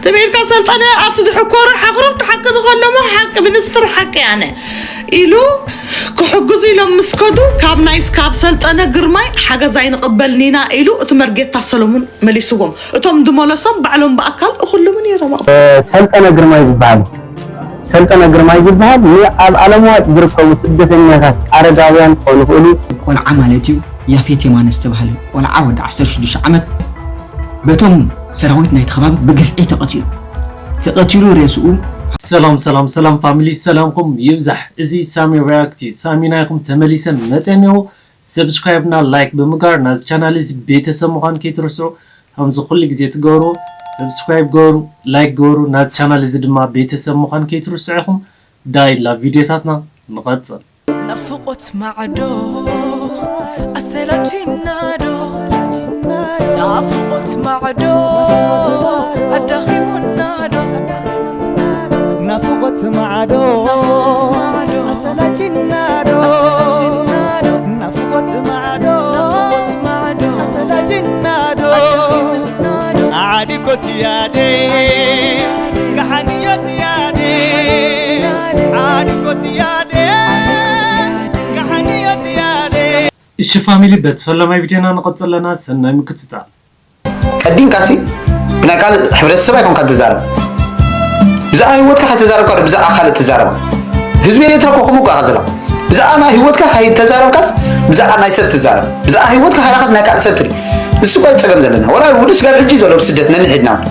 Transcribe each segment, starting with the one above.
ተመልካ ሰልጠነ ኣብቲ ዝሕኮሩ ሓቕርብቲ ሓቂ ዝኾነሞ ሓቂ ሚኒስትር ሓቂ ኣነ ኢሉ ክሕግዙ ኢሎም ምስ ከዱ ካብ ናይ ካብ ሰልጠነ ግርማይ ሓገዝ ኣይንቕበልን ኢና ኢሉ እቲ መርጌታ ሰሎሙን መሊስዎም። እቶም ዝመለሶም ባዕሎም ብኣካል እኹልሙ ነይሮም። ኣብኡ ሰልጠነ ግርማይ ዝበሃል ሰልጠነ ግርማይ ዝበሃል ንኣብ ዓለምዋጭ ዝርከቡ ስደተኛታት ኣረጋውያን ክኾኑ ይኽእሉ። ቆልዓ ማለት እዩ። ያፌት የማነ ዝተባህለ ቆልዓ ወዲ ዓሰርተ ሽዱሽተ ዓመት በቶም ሰራዊት ናይቲ ከባቢ ብግፍዒ ተቐቲሉ። ተቐቲሉ ሬስኡ ሰላም ሰላም ሰላም ፋሚሊ ሰላምኩም ይብዛሕ። እዚ ሳሚ ሪያክት እዩ። ሳሚ ናይኩም ተመሊሰ መፅአ እኒኦ። ሰብስክራይብ እና ላይክ ብምግባር ናዚ ቻናል እዚ ቤተሰብ ምዃን ከይትርስዑ። ከምዚ ኩሉ ግዜ ትገብሩ ሰብስክራይብ ገበሩ፣ ላይክ ገበሩ። ናዚ ቻናል እዚ ድማ ቤተሰብ ምዃን ከይትርስዑ ኢኹም። ዳይላ ቪድዮታትና ንቐጽል። ናፍቆት ማዕዶ ኣሰላችና ዶ ናፍቆት ማዕዶ ኣዳኺሙና ዶ ናፍቆት ማዕዶ ኣሰላችና ዶ ናፍቆት ማዕዶ ኣሰላችና ዶ ዓዲጎት ያዴ ጋሓንዮት ያዴ ዓዲጎት ያዴ ጋሓንዮት ያዴ እሺ ፋሚሊ በቲ ፈለማይ ቪድዮና ንቐጽል ኣለና። ሰናይ ምክትታል። ቀዲምካሲ ብናይ ካልእ ሕብረተሰብ ኣይኮንካ ትዛረብ። ብዛዕባ ህይወትካ ከይተዛረብካ ዶ ብዛዕባ ካልእ ትዛረብ? ህዝቢ ኤርትራ እኮ ከምኡ እኮ ኢኻ ዘለኻ። ብዛዕባ ናይ ህይወትካ ከይተዛረብካስ ብዛዕባ ናይ ሰብ ትዛረብ። ብዛዕባ ህይወትካ ከይረኻስ ናይ ካልእ ሰብ ትርኢ። ንሱ እኮ እዩ ጸገም ዘለና። ወላ ውሉድ ስጋብ ሕጂ ዘሎ ብስደት ነንሕድና እውን።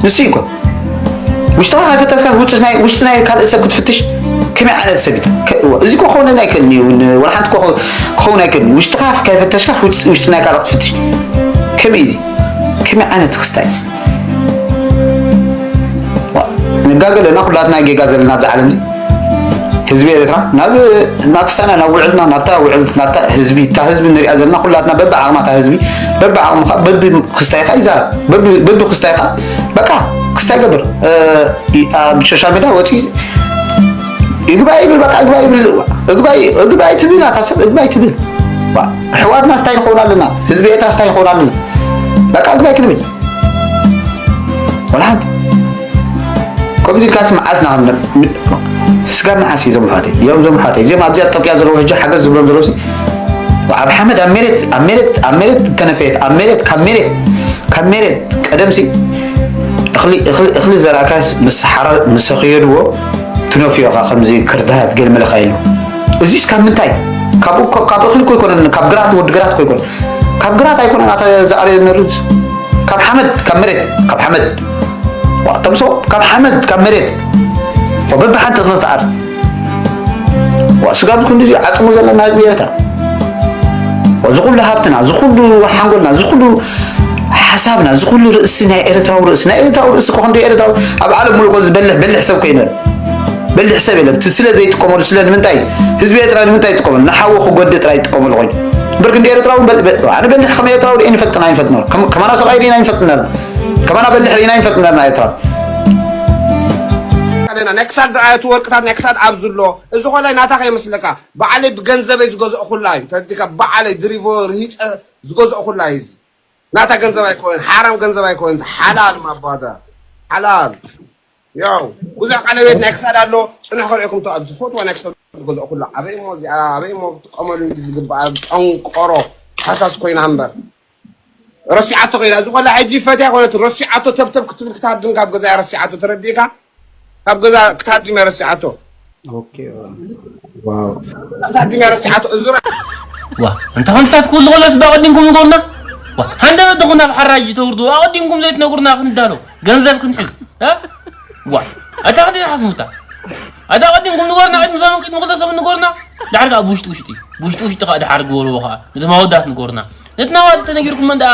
ንሱ እዩ እኮ። ውሽጥኻ ከይፈተሽካ ውጭ ናይ ውሽጢ ናይ ካልእ ሰብ ክትፍትሽ ከመይ ዓይነት ሰብ እዩ? ከ- እዚ እኮ ክኸውን ኣይክእልን እዩ። ን- ወላ ሓንቲ እኮ ክኸውን ኣይክእልን እዩ። ውሽጥኻ ከይፈተሽካ ውጭ- ውሽጢ ናይ ካልእ ክትፍትሽ ከመይ እዩ? ከመይ ዓይነት ክስታይ? ዋ፣ ንጋገ ኣለና ኩላትና ጌጋ ዘለና ኣብዚ ዓለም እዚ። ህዝቢ ኤርትራ ናብ ናብ ክስታና ናብ ውዕልና ናብታ ውዕልት ናብታ ህዝቢ እታ ህዝቢ ንሪኣ ዘለና ኩላትና በቢ ዓቕማ እታ ህዝቢ በቢ ዓቕምኻ በቢ ክስታይካ ይዛረብ በቢ በቢ ክስታይካ በቃ ክስታይ ገብር እ፣ ይ- ኣብ ሶሻል ሚድያ ወፂ ይግባይ ይብል በቃ እግባይ ይብል እግባይ እግባይ ትብል ኣታ ሰብ እግባይ ትብል ዋ፣ ኣሕዋትና ስታይ ንኸውን ኣለና ህዝቢ ኤርትራ ስታይ ንኸውን ኣለና በቃ እግባይ ክንብል ወላ ሓንቲ ከምዚ ኢልካስ መዓስ ንኣምነር ስጋ መዓስ እዩ ዞም ሓተይ እዮም ዞም ሓተይ እዚኦም ኣብዚ ኣብ ኢትዮጵያ ዘለዉ ሕጂ ሓገዝ ዝብሎም ዘለዉ ሲ ኣብ ሓመድ ኣብ ሜሬት ኣብ ሜሬት ኣብ ሜሬት ተነፈየት ኣብ ሜሬት ካብ ሜሬት ካብ ሜሬት ቀደም ሲ እኽሊ እኽሊ እኽሊ ዘራእካስ ምስ ሓራ ምስ ኣኽየድዎ ትነፍዮ ኢኻ ከምዚ ክርዳሃት ገለ መለ ኢኻ ኢሉ እዚስ ካብ ምንታይ ካብ እኮ ካብ እኽሊ እኮ ኣይኮነን ካብ ግራት ወዲ ግራት እኮ ኣይኮነን ካብ ግራት ኣይኮነን ኣታ ዝኣረየ ነርስ ካብ ሓመድ ካብ መሬት ካብ ሓመድ ዋ ተምሶ ካብ ሓመድ ካብ መሬት ዋ በብሓንቲ እኽሊ ትኣር ዋ ስጋብ ክንድዚ ዓጽሙ ዘለና ህዝቢ ኤርትራ ዋ እዚ ኩሉ ሃብትና እዚ ኩሉ ሓንጎልና እዚ ኩሉ ሓሳብና እዚ ኩሉ ርእሲ ናይ ኤርትራዊ ርእሲ ናይ ኤርትራዊ ርእሲ እኮ ክንደይ ኤርትራዊ ኣብ ዓለም ሙሉእ እኮ ዝበልሕ በልሕ ሰብ እኮ ይነር በልሕ ሰብ የለን እቲ ስለ ዘይጥቀመሉ ስለ ንምንታይ ህዝቢ ኤርትራ ንምንታይ ይጥቀመሉ ንሓዉ ክጎድእ ጥራይ ይጥቀመሉ ኮይኑ እምበር ክንዲ ኤርትራዊ በል- በል- ኣነ በልሕ ከም ኤርትራዊ ርኢና ይፈልጥና ይፈልጥና ከም- ከማና ሰብኣይ ርኢና ይፈልጥና ከማና በልሕ ርኢና ይፈልጥና ኤርትራ ኣለና ናይ ክሳድ ረኣየቱ ወርቅታት ናይ ክሳድ ኣብዚ ኣሎ እዚ ኮላይ ናታ ከይመስለካ ባዕለይ ብገንዘበይ ዝገዝኦ ኩላ እዩ ተረዲካ ባዕለይ ድሪቮ ርሂፀ ዝገዝኦ ኩላ እዩ እዚ ናታ ገንዘብ ኣይኮነን ሓራም ገንዘብ ኣይኮነን እዚ ሓላል ማባዳ ሓላል ያው ብዙሕ ቀለቤት ናይ ክሳድ ኣሎ ፅንሕ ከርእየኩም ተ ዝፈትዋ ናይ ክሳድ ዝገዝኦ ኩላ ኣበይ ሞ እዚኣ ኣበይ ሞ ክትጥቀመሉ እንዲ ዝግበኣ ጠንቆሮ ሃሳስ ኮይና እምበር ረሲዓቶ ከይዳ እዚ ቆልዓ ሕጂ ፈትያ ኮነት ረሲዓቶ ተብተብ ክትብል ክትሃድም ካብ ገዛ ረሲዓቶ ተረዲእካ ካብ ገዛ ክትሃድም ረሲዓቶ ዋው ክትሃድም ረሲዓቶ እዚ ዋ እንተ ከምስታት ኩሉ ቆለስ ባቐዲምኩም ንገሩና ዋ ሃንደበት ደኹም ናብ ሓራጅ ተውርዱ ኣቐዲምኩም ዘይትነግሩና ክንዳሎ ገንዘብ ክንሕዝ እ? ዋ ኣታ ክንደይ ሓስሙታ ኣታ ኣቐዲምኩም ንገሩና ቅድሚ ሰሙን ቅድሚ ክልተ ሰሙን ንገሩና ዳሕር ከዓ ብውሽጢ ውሽጢ ብውሽጢ ውሽጢ ከዓ ድሓር ግበርዎ ከዓ ነቶም ኣወዳት ንገሩና ነቲ ናዋት ተነጊርኩም እንዳ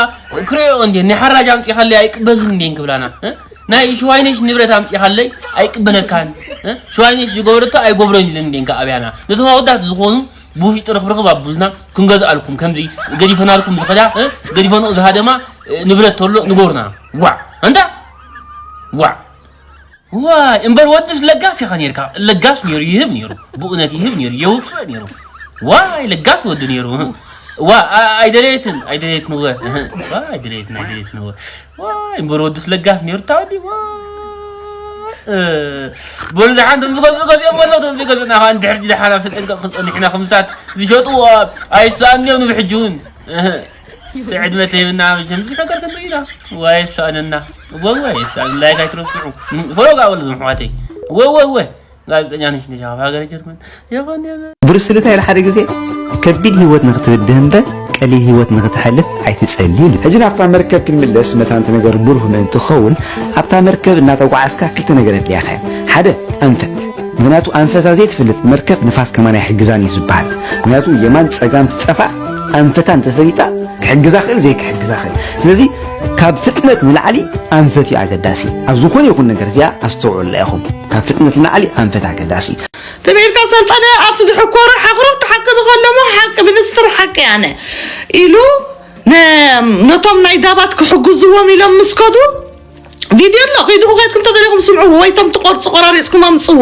ክሪኦ እንዴ ናይ ሓራጅ ኣምፂኻለይ ኣይቅበልን እንዴ እንክብላና እ? ናይ ሽዋይነሽ ንብረት ኣምፂኻለይ ኣይቅበለካን እ? ሽዋይነሽ ዝገበረቶ ኣይገብሮን ኢለን እንዴ እንካ ኣብያና ነቶም ኣወዳት ዝኾኑ ብውሽጢ ርኽብርኽብ ኣቡልና ክንገዝኣልኩም ከምዚ ገዲፈናልኩም ዝኸዳ እ? ገዲፈንኦ ዝሃደማ እ? ንብረት ተሎ ንገሩና ዋዕ እንታ ዋዕ ዋይ እምበር ወድስ ለጋስ ኢኻ ነርካ ለጋስ ነሩ ይህብ ነሩ ብእውነት ይህብ ነሩ የውፅእ ነሩ ዋይ ለጋስ ወዲ ነሩ ዋ ኣ- ኣይደለየትን ኣይደለየትን ወ ዋ ኣይደለየትን ኣይደለየትን ወ ዋይ እምበር ወዱስ ለጋስ ነይሩ ታወዲ ዋ እ፣ በሉ ዝሓንቶም ዝገዝኡ ገዚኦም ኣለዉ ቶም ዝገዝእና ከዓ እንድሕር ድሓን ኣብ ስልጠንቀ ክንፀንሕና ከምዝታት ዝሸጡ ኣይሰኣንዮም ንብሕጂ እውን እህ፣ እቲ ዕድመ ተይብና መቸም ዝፈገር ክንርኢ ኢና ዋይ ሰኣነና ወወ ይሰኣን ላይክ ኣይትረስዑ ፈሎ ጋር በሉ ዝምሕዋተይ ወወወ ጋዜጠኛ ነሽ ነሽ ኣብ ሃገረ ጀርመን የኾን የበ ብሩስሊ እንታይ ኢሉ ሓደ ግዜ ከቢድ ህይወት ንክትብድህ እምበር ቀሊል ህይወት ንክትሐልፍ ኣይትጸሊ ኢሉ። ሕጂ ናብታ መርከብ ክንምለስ መታን እቲ ነገር ብሩህ ምእንቲ ክኸውን ኣብታ መርከብ እናተጓዓዝካ ክልተ ነገር የድልያኻ እየን። ሓደ ኣንፈት። ምክንያቱ ኣንፈታ ዘይትፈልጥ መርከብ ንፋስ ከማን ኣይሕግዛን እዩ ዝበሃል። ምክንያቱ የማን ጸጋም ትጸፋ ኣንፈታ እንተፈሊጣ ክሕግዛ ክእል ዘይክሕግዛ ክእል። ስለዚ ካብ ፍጥነት ንላዕሊ ኣንፈት እዩ ኣገዳሲ። ኣብ ዝኾነ ይኹን ነገር እዚኣ ኣስተውዕሉላ ኢኹም። ካብ ፍጥነት ንላዕሊ ኣንፈት ኣገዳሲ እዩ። ትም ኢልካ ሰልጠነ ኣብቲ ዝሕኮሩ ሓቕርብቲ ሓቂ ዝኸለሙ ሓቂ ሚኒስትር ሓቂ ኣነ ኢሉ ነ- ነቶም ናይ ዳባት ክሕግዝዎም ኢሎም ምስ ከዱ ቪድዮ ኣሎ ኺድኡ ኸድኩም ተደሊኹም ስምዕዎ ወይ ቶም ትቆርፁ ቆራሪፅኩም ኣምፅዎ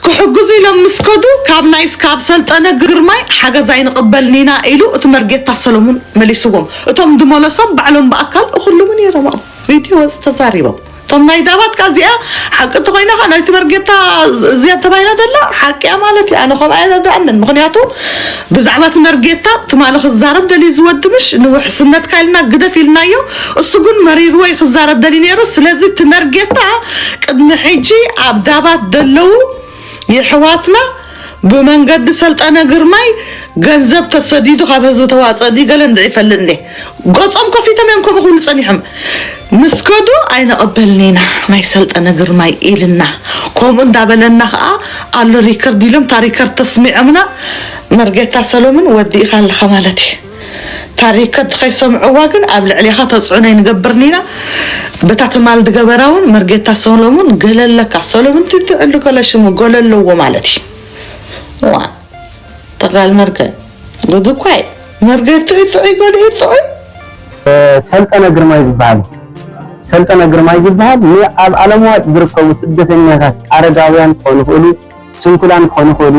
ክሕግዙ ኢሎም ምስ ከዱ ካብ ናይ ካብ ሰልጠነ ግርማይ ሓገዝ ኣይንቕበልን ኢና ኢሉ እቲ መርጌታ ሰሎሙን መሊስዎም እቶም ድመለሶም ባዕሎም ብኣካል እኽልሙ ነይሮም ኣብኡ ቪድዮ ወፂ ተዛሪቦም እቶም ናይ ዳባት ካ እዚኣ ሓቂ እንተኮይና ካ ናይቲ መርጌታ እዚኣ ተባሂላ ዘላ ሓቂ እያ ማለት እዩ ኣነ ከምኣ እየ ዝኣምን ምክንያቱ ብዛዕባ እቲ መርጌታ ትማሊ ክዛረብ ደልዩ ዝወዲ ምሽ ንውሕስነትካ ኢልና ግደፍ ኢልናዮ እሱ ግን መሪርዎ እዩ ክዛረብ ደልዩ ነይሩ ስለዚ እቲ መርጌታ ቅድሚ ሕጂ ኣብ ዳባት ደለዉ የሕዋትና ብመንገዲ ሰልጠነ ግርማይ ገንዘብ ተሰዲዱ ካብ ህዝቢ ተዋፀ ድዩ ገለ እንድዒ ይፈልጥ እንዴ ገፆም ከፊቶም እዮም ከምኡ ክብሉ ፀኒሖም ምስ ከዱ ኣይንቕበልን ኢና ናይ ሰልጠነ ግርማይ ኢልና ከምኡ እንዳበለና ከዓ ኣሎ ሪከርድ ኢሎም እታ ሪከርድ ተስሚዖምና መርጌታ ሰሎምን ወዲእኻ ኣለኻ ማለት እዩ እታ ሪከርድ ከይሰምዕዋ ግን ኣብ ልዕሌኻ ተፅዕኖ ኣይንገብርን ኢና በታ ትማል ድገበራ እውን መርጌታ ሰሎሙን ገለ ኣለካ ሰሎሙን ትትዕሉ ገለ ሽሙ ገለ ኣለዎ ማለት እዩ ዋ ተጋል መርገ ጉድ እኳ እዩ መርገ ጥዑይ ጥዑይ ገሊኡ ጥዑይ ሰልጠነ ግርማይ ዝበሃል ሰልጠነ ግርማይ ዝበሃል ንኣብ ዓለምዋጭ ዝርከቡ ስደተኛታት ኣረጋውያን ክኾኑ ይኽእሉ ስንኩላን ክኾኑ ይኽእሉ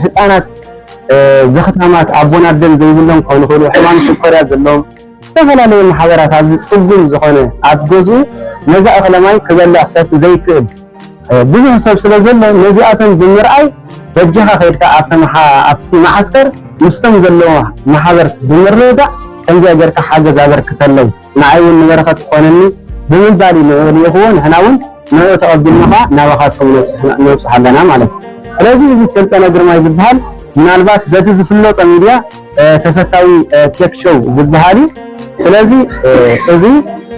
ህፃናት ዘኽታማት ኣቦን ኣደን ዘይብሎም ክኾኑ ይኽእሉ ሕማም ሽኮርያ ዘለዎም ዝተፈላለዩ ማሕበራት ኣብዚ ፅጉም ዝኾነ ኣብ ገዝኡ ነዛ እኽለ ማይ ክበልዕ ክሰቲ ዘይክእል ብዙሕ ሰብ ስለ ዘሎ ነዚኣቶም ብምርኣይ በጃኻ ከይድካ ኣብቲ መሓ ኣብቲ መዓስከር ምስቶም ዘለዎ ማሕበር ብምርድዳእ ከምዚኣ ጌርካ ሓገዝ ኣበርክተሎም ንዓይ እውን ንበረኸት ክኾነኒ ብምባል እዩ ንኡ ልኢኽዎ ንሕና እውን ንኡ ተቐቢልና ኸዓ ናባኻትኩም ነብፅሕ ኣለና ማለት እዩ። ስለዚ እዚ ሰልጠነ ግርማይ ዝበሃል ምናልባት በቲ ዝፍለጦ ሚድያ ተፈታዊ ቴክ ሾው ዝበሃል እዩ። ስለዚ እዚ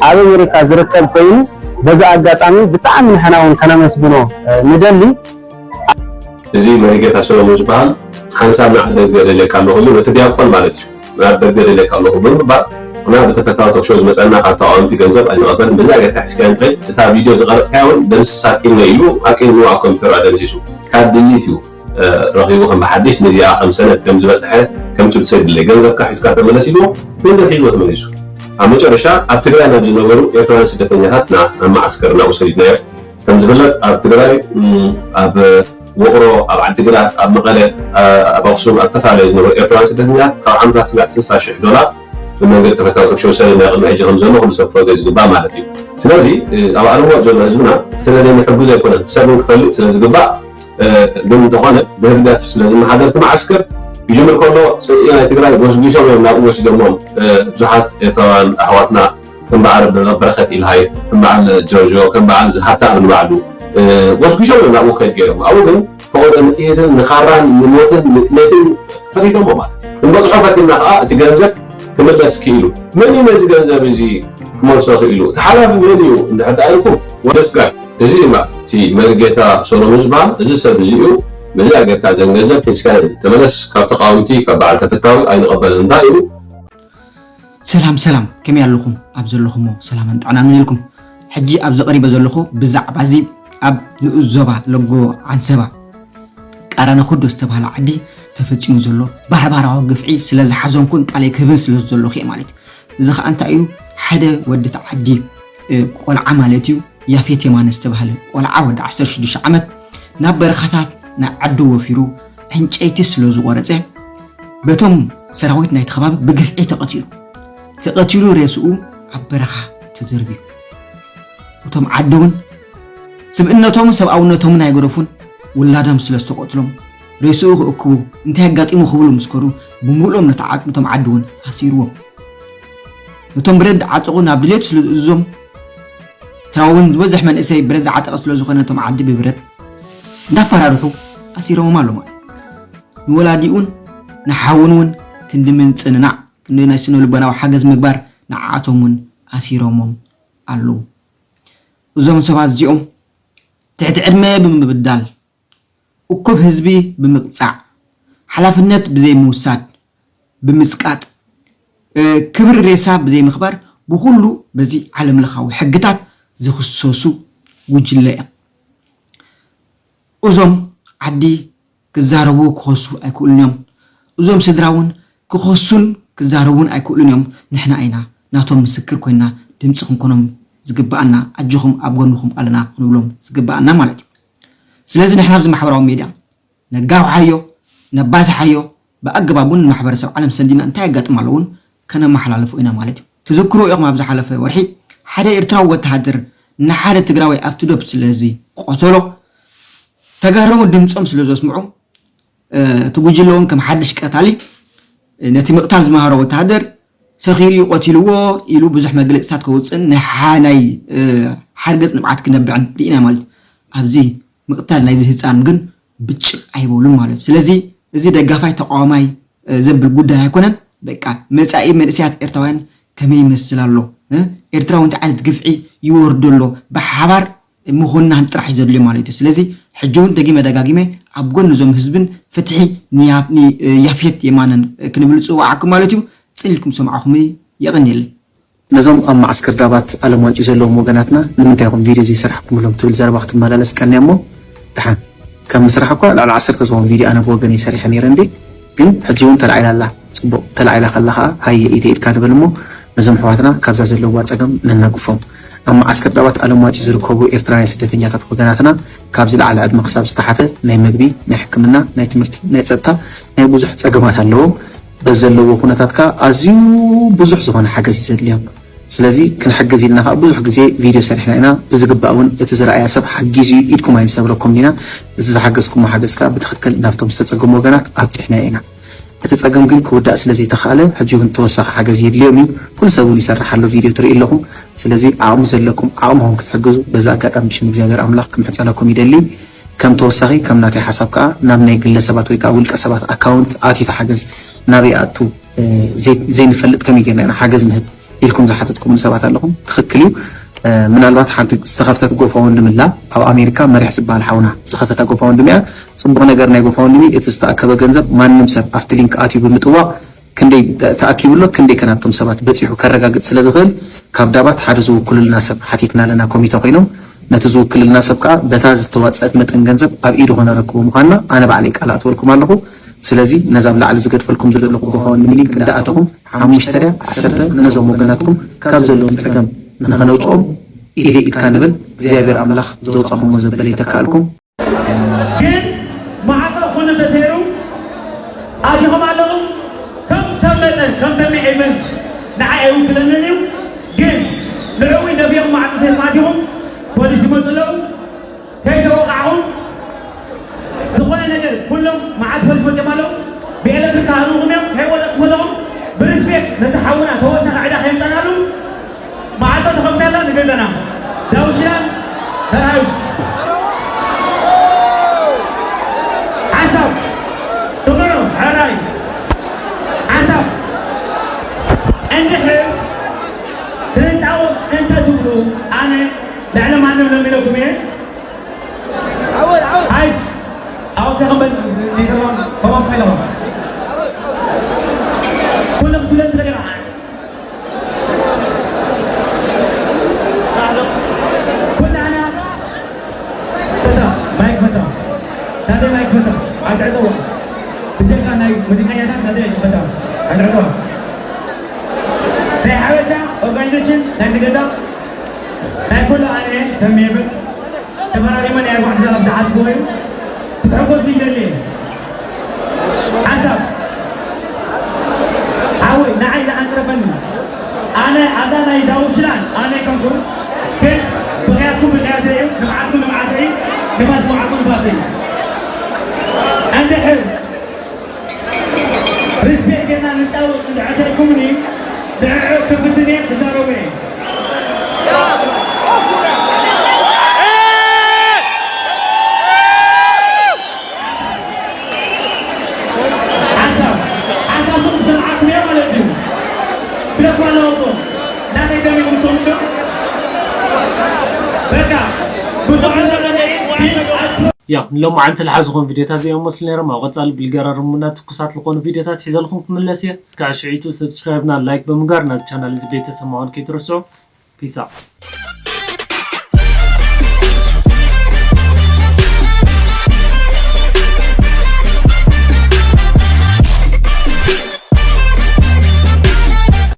ኣብ ኣሜሪካ ዝርከብ ኮይኑ በዚ ኣጋጣሚ ብጣዕሚ ንሕና እውን ከነመስግኖ ንደሊ። እዚ መሪጌታ ሰሎሞን ዝበሃል ሓንሳብ ንዓደገ ደልየካ ኣለኹ ኢሉ ነቲ ዲያቆን ማለት እዩ ንዓደገ ደልየካ ኣለኹ ብምባል እና ብተፈታዊ ቶክሾው ዝመፀና ካብ ተቃወምቲ ገንዘብ ኣይንቐበልን በዚ ኣገርካ ሒዝካዮ እንተኸይድ እታ ቪድዮ ዝቐረፅካያ እውን ደምስሳ ኪነ ኢሉ ኣቂሙ ኣብ ኮምፒተሩ ኣደምሲሱ ካብ ድሊት እዩ ረኺቡ ከም ብሓድሽ ነዚኣ ከም ሰነድ ከም ዝበፅሐ ከምቲ ብሰድለ ገንዘብካ ሒዝካ ተመለስ ኢልዎ ገንዘብ ሒዝዎ ተመሊሱ ኣብ መጨረሻ ኣብ ትግራይ ናብ ዝነበሩ ኤርትራውያን ስደተኛታት ናብ መዓስከር ናብኡ ሰዲድናዮ ከም ዝፍለጥ ኣብ ትግራይ ኣብ ውቕሮ ኣብ ዓዲግራት ኣብ መቐለ ኣብ ኣክሱም ኣብ ዝተፈላለዩ ዝነበሩ ኤርትራውያን ስደተኛታት ካብ ሓምሳ ስጋዕ ስሳ ሽሕ ዶላር ብመንገዲ ተፈታዊ ቶክሾው ሰነድ ናይ ቅድሚ ሕጂ ከም ዘሎ ኩሉ ሰብ ክፈልጦ ዝግባእ ማለት እዩ ስለዚ ኣብ ዓለምዋ ዘሎ ህዝብና ስለ ዘይንሕግዞ ኣይኮነን ሰብን ክፈልጥ ስለ ዝግባእ ግን እንተኾነ ብህግደፍ ስለ ዝመሓደር እቲ መዓስከር ይጅምር ከሎ ፅልኢ ናይ ትግራይ ጎስጒሶም እዮም ናብኡ ወሲዶሞም ብዙሓት ኤርትራውያን ኣሕዋትና ከም በዓል በረኸት ኢልሃይ ከም በዓል ጆርጆ ከም በዓል ዝሃብተኣብ ንባዕሉ ጎስጒሶም እዮም ናብኡ ክኸይድ ገይሮም ኣብኡ ግን ፈቐዶ ንጥይትን ንኻራን ንሞትን ንጥሜትን ፈሪዶሞ ማለት እዩ ክንበፅሖ ፈቲና ከዓ እቲ ገንዘብ ክምለስ ክኢሉ መን እዩ ነዚ ገንዘብ እዚ ክመልሶ ክኢሉ እቲ ሓላፊ መን እዩ እንድሕር ደኣ ኢልኩም ወደስጋይ እዚ ድማ እቲ መሪጌታ ሶሎሞን ዝበሃል እዚ ሰብ እዚ እዩ በዚኣ ጌርካ እዘን ገንዘብ ሒዝካ ተመለስ ካብ ተቃወምቲ ካብ በዓል ተፈታዊ ኣይንቐበልን እንታይ እዩ ሰላም ሰላም ከመይ ኣለኹም ኣብ ዘለኹሞ ሰላምን ጥዕናን ይምነየልኩም ሕጂ ኣብዚ ቀሪበ ዘለኹ ብዛዕባ እዚ ኣብ ንኡስ ዞባ ለጎ ዓንሰባ ቃራነ ኩዶ ዝተባህለ ዓዲ ተፈፂሙ ዘሎ ባርባራዊ ግፍዒ ስለ ዝሓዘንኩን ቃለይ ክህብን ስለ ዘለኹ እየ ማለት እዩ እዚ ከዓ እንታይ እዩ ሓደ ወዲ እቲ ዓዲ ቆልዓ ማለት እዩ ያፌት የማነ ዝተባህለ ቆልዓ ወዲ ዓሰርተ ሽዱሽተ ዓመት ናብ በረኻታት ናይ ዓዱ ወፊሩ ዕንጨይቲ ስለ ዝቆረፀ በቶም ሰራዊት ናይቲ ከባቢ ብግፍዒ ተቐቲሉ። ተቐቲሉ ሬስኡ ኣብ በረኻ ተደርብዩ። እቶም ዓዲ እውን ስብእነቶምን ሰብኣውነቶምን ኣይገደፉን። ውላዶም ስለ ዝተቐትሎም ሬስኡ ክእክቡ እንታይ ኣጋጢሙ ክብሉ ምስ ከዱ ብምሉኦም ነቲ ዓ-፣ ነቶም ዓዲ እውን ኣሲርዎም። ነቶም ብረት ዝዓጠቑ ናብ ድሌቱ ስለ ዝእዝዞም፣ ኤርትራዊ እውን ዝበዝሕ መንእሰይ ብረት ዝዓጠቐ ስለ ዝኾነ ነቶም ዓዲ ብብረት እንዳፈራርሑ ኣሲሮሞም ኣለዉ ማለት። ንወላዲኡን ንሓውን እውን ክንዲ ምጽንናዕ፣ ክንዲ ናይ ስነ ልቦናዊ ሓገዝ ምግባር ንዓኣቶም እውን ኣሲሮሞም ኣለዉ። እዞም ሰባት እዚኦም ትሕቲ ዕድመ ብምብዳል፣ እኩብ ህዝቢ ብምቕጻዕ፣ ሓላፍነት ብዘይምውሳድ፣ ብምጽቃጥ፣ እ፣ ክብሪ ሬሳ ብዘይምኽባር፣ ብኹሉ በዚ ዓለም ለኻዊ ሕግታት ዝኽሰሱ ጉጅለ እዮም። እዞም ዓዲ ክዛረቡ ክኸሱ ኣይክእሉን እዮም። እዞም ስድራ እውን ክኸሱን ክዛረቡን ኣይክእሉን እዮም። ንሕና ኢና ናቶም ምስክር ኮይና ድምፂ ክንኮኖም ዝግብኣና፣ ኣጆኹም ኣብ ጎንኹም ኣለና ክንብሎም ዝግብኣና ማለት እዩ። ስለዚ ንሕና ኣብዚ ማሕበራዊ ሜድያ ነጋውሓዮ፣ ነባዝሓዮ፣ ብኣገባብ እውን ንማሕበረሰብ ዓለም ሰንዲና እንታይ የጋጥም ኣሎ እውን ከነመሓላልፎ ኢና ማለት እዩ። ትዝክሩ ኢኹም ኣብ ዝሓለፈ ወርሒ ሓደ ኤርትራዊ ወተሃደር ንሓደ ትግራዋይ ኣብቲ ዶብ ስለዚ ቆተሎ፣ ተጋሩ እውን ድምፆም ስለ ዘስምዑ፣ እ፣ እቲ ጉጅለ እውን ከም ሓድሽ ቀታሊ፣ እ፣ ነቲ ምቕታል ዝመሃሮ ወተሃደር ሰኺሩ እዩ ቀቲልዎ ኢሉ ብዙሕ መግለፂታት ከውፅእን ናይ ሓ-፣ ናይ፣ እ፣ ሓርገፅ ንብዓት ክነብዕን ርኢና ማለት እዩ። ኣብዚ ምቕታል ናይዚ ህፃን ግን ብጭቕ ኣይበሉን ማለት እዩ። ስለዚ እዚ ደጋፋይ ተቃዋማይ፣ እ፣ ዘብል ጉዳይ ኣይኮነን። በቃ መጻኢ መንእሰያት ኤርትራውያን ከመይ ይመስል ኣሎ፣ እ? ኤርትራዊ እንታይ ዓይነት ግፍዒ ይወርዶ ኣሎ? ብሓባር ምኹናን ጥራሕ እዩ ዘድልዮ ማለት እዩ። ስለዚ ሕጂ እውን ደጊመ ደጋጊመ ኣብ ጎኒ እዞም ህዝብን ፍትሒ ንያ-፣ ን-፣ እ፣ ያፌት የማነን፣ እ፣ ክንብል ዝጽውዓኩም ማለት እዩ። ጽን ኢልኩም ሰምዓኹም የቐንየለይ። ነዞም ኣብ መዓስከር ዳባት ኣለምዋጭ ዘለዎም ወገናትና ንምንታይ ኢኹም ቪድዮ ዘይሰራሕኩምሎም ትብል ዘረባ ክትመላለስ ቀንያ እሞ፣ ደሓን ከም ምስራሕ እኳ ልዕሊ ዓሰርተ ዝኾኑ ቪድዮ ኣነ ብወገነይ ሰሪሐ ነይረ እንዴ፣ ግን ሕጂ እውን ተላዒላ ኣላ። ጽቡቕ፣ ተላዒላ ከላ ኸኣ ሃየ ኢደ ኢድካ ንበል እሞ ነዞም ኣሕዋትና ካብዛ ዘለውዋ ጸገም ነናግፎም። ኣብ መዓስከር ዳባት ኣለምዋጭ ዝርከቡ ኤርትራውያን ስደተኛታት ወገናትና ካብ ዝለዓለ ዕድመ ክሳብ ዝተሓተ ናይ መግቢ፣ ናይ ሕክምና፣ ናይ ትምህርቲ፣ ናይ ጸጥታ፣ ናይ ብዙሕ ጸገማት ኣለዎም። በዚ ዘለዎ ኩነታት ከኣ ኣዝዩ ብዙሕ ዝኾነ ሓገዝ እዩ ዘድልዮም። ስለዚ ክንሕግዝ ኢልና ከኣ ብዙሕ ግዜ ቪድዮ ሰሪሕና ኢና። ብዝግባእ እውን እቲ ዝረኣያ ሰብ ሓጊዙ እዩ ኢድኩም ኣይንሰብረኩም ኢና። እቲ ዝሓገዝኩሞ ሓገዝ ከኣ ብትኽክል ናብቶም ዝተጸገሙ ወገናት ኣብጺሕናዮ ኢና። እቲ ጸገም ግን ክውዳእ ስለ ዘይተኻእለ ሕጂ እውን ተወሳኺ ሓገዝ የድልዮም እዩ። ኩሉ ሰብ እውን ይሰርሕ ኣሎ፣ ቪድዮ ትርኢ ኣለኹም። ስለዚ ዓቕሚ ዘለኩም ዓቕምኹም ክትሕግዙ በዚ ኣጋጣሚ ብሽም እግዚኣብሔር ኣምላኽ ክምሕጸነኩም ይደሊ። ከም ተወሳኺ ከም ናተይ ሓሳብ ከኣ ናብ ናይ ግለሰባት ወይ ከኣ ውልቀ ሰባት ኣካውንት ኣትዩ ተሓገዝ ናበይ ኣቱ፣ እ፣ ዘይ-፣ ዘይንፈልጥ ከመይ ጌርና ኢና ሓገዝ ንህብ ኢልኩም ዝሓተትኩምኒ ሰባት ኣለኹም። ትኽክል እዩ። እ፣ ምናልባት ሓንቲ ዝተኸፍተት ጎፋወንድሚ ኣላ ኣብ ኣሜሪካ፣ መሪሕ ዝበሃል ሓውና ዝኸፈታ ጎፋወንድሚ እያ። ጽቡቕ ነገር ናይ ጎፋወንድሚ፣ እቲ ዝተኣከበ ገንዘብ ማንም ሰብ ኣብቲ ሊንክ ኣትዩ ብምጥዋቕ ክንደይ ተ-፣ ተኣኪቡ ኣሎ፣ ክንደይ ከ ናብቶም ሰባት በጺሑ ከረጋግጽ ስለ ዝኽእል፣ ካብ ዳባት ሓደ ዝውክሉልና ሰብ ሓቲትና ኣለና፣ ኮሚተ ኮይኖም። ነቲ ዝውክልልና ሰብ ከኣ በታ ዝተዋጸአት መጠን ገንዘብ ኣብ ኢዱ ከነረክቦ ምዃንና ኣነ ባዕለይ ቃል ኣእትወልኩም ኣለኹ። ስለዚ ነዛ ኣብ ላዕሊ ዝገድፈልኩም ዘለኹ ጎፋወንድሚ ሊንክ እንዳኣተኹም ሓሙሽተ ድያ ዓሰርተ ነዞም ወገናትኩም ካብ ዘለዎም ጸገም ንኸነውጽኦም ኢደ ኢድካ ንበል። እግዚኣብሔር ኣምላኽ ዘውጻኹሞ ዘበለ ይተክኣልኩም። ግን ማዕጾ ኩሉ ተሰይሩ ኣቲኹም ኣለኹም። ከም ሰብ መጠን ከም ተሚ ኤቨንት ንዓይ ኣይውክለንን እዩ። ግን ንዕዊ ነቢኹም ማዕጾ ሰይርኩም ኣቲኹም ፖሊስ ይመጹ ኣለዉ። ከይተወቃዕኹም ዝኾነ ነገር ኩሎም መዓት ፖሊስ መጺኦም ኣለዉ። ብኤሌክትሪክ ክሃርምኹም እዮም። ከይወደቕኩም ከለኹም ብሪስፔክት ነቲ ሓውና ተወሳኺ ዕዳ ከየምጻናሉ ማዕጾ ተኸፍታ ኣላ ንገዛና። ዳውሽላን በርሃዩስ። ሓሳብ ስምዑ፣ ሕራይ ሓሳብ። እንድሕር ክንጻወት እንተ ትብሉ ኣነ ልዕሊ ማንም ለሚደኩም እየ። ኣይስ ኣብዛ ከበል ኔትሮን ከማን ፋይለኹም ኩሉ ክትብለን ትኽእል ኢኻ። ኩላና ፈታ፣ ማይክ ፈታ፣ ናተይ ማይክ ፈታ፣ ኣይትዕጸዋ። ብጀካ ናይ ሙዚቀኛታት ናተይ ፈታ፣ ኣይትዕጸዋ። ናይ ሓበሻ ኦርጋናይዜሽን ናይዚ ገዛ ናይ ኩሉ ኣነ ከም ሜብል ተፈራሪመ ናይ ኣርባዕተ ሰዓት ዝሓስቦ እዩ። ክትሕጎሱ ይደሊ እየ። ሓሳብ ኣይዝዓንጽረፈኒ። ኣነ ኣብዛ ናይ ዳውሽላን ኣነ ኣይኮንኩን፣ ግን ብኽያትኩም ብኽያተይ እዩ፣ ንብዓትኩም ንብዓተይ እዩ፣ ንፋስ ንብዓትኩም ንፋሰይ እዩ። እንድሕር ሪስፔክት ጌርና ንጻወት እንድሕር ተልኩምኒ፣ ድዕዕ ክፍትን እየ፣ ክዛረቡ እየ። ሓሳብ ሓሳብኩም ክሰምዓኩም እየ ማለት እዩ። ብለኳ ኣለዎ ናተይ ደሚኹም ሰምዑ። በቃ ብዙሕ ዘለኒ ያ ንሎማዓንቲ ልሓዝኹም ቪዲዮታት እዚኦም መስሉ ነይሮም። ኣብ ቀጻሊ ብልገራርሙና ትኩሳት ዝኾኑ ቪዲዮታት ሒዘልኩም ክምለስ እየ። እስካዕ ሽዒቱ ሰብስክራይብና ላይክ ብምግባር ናዚ ቻናል እዚ ቤተሰብ ምዃን ከይትረስዑ። ፒስ ኣውት።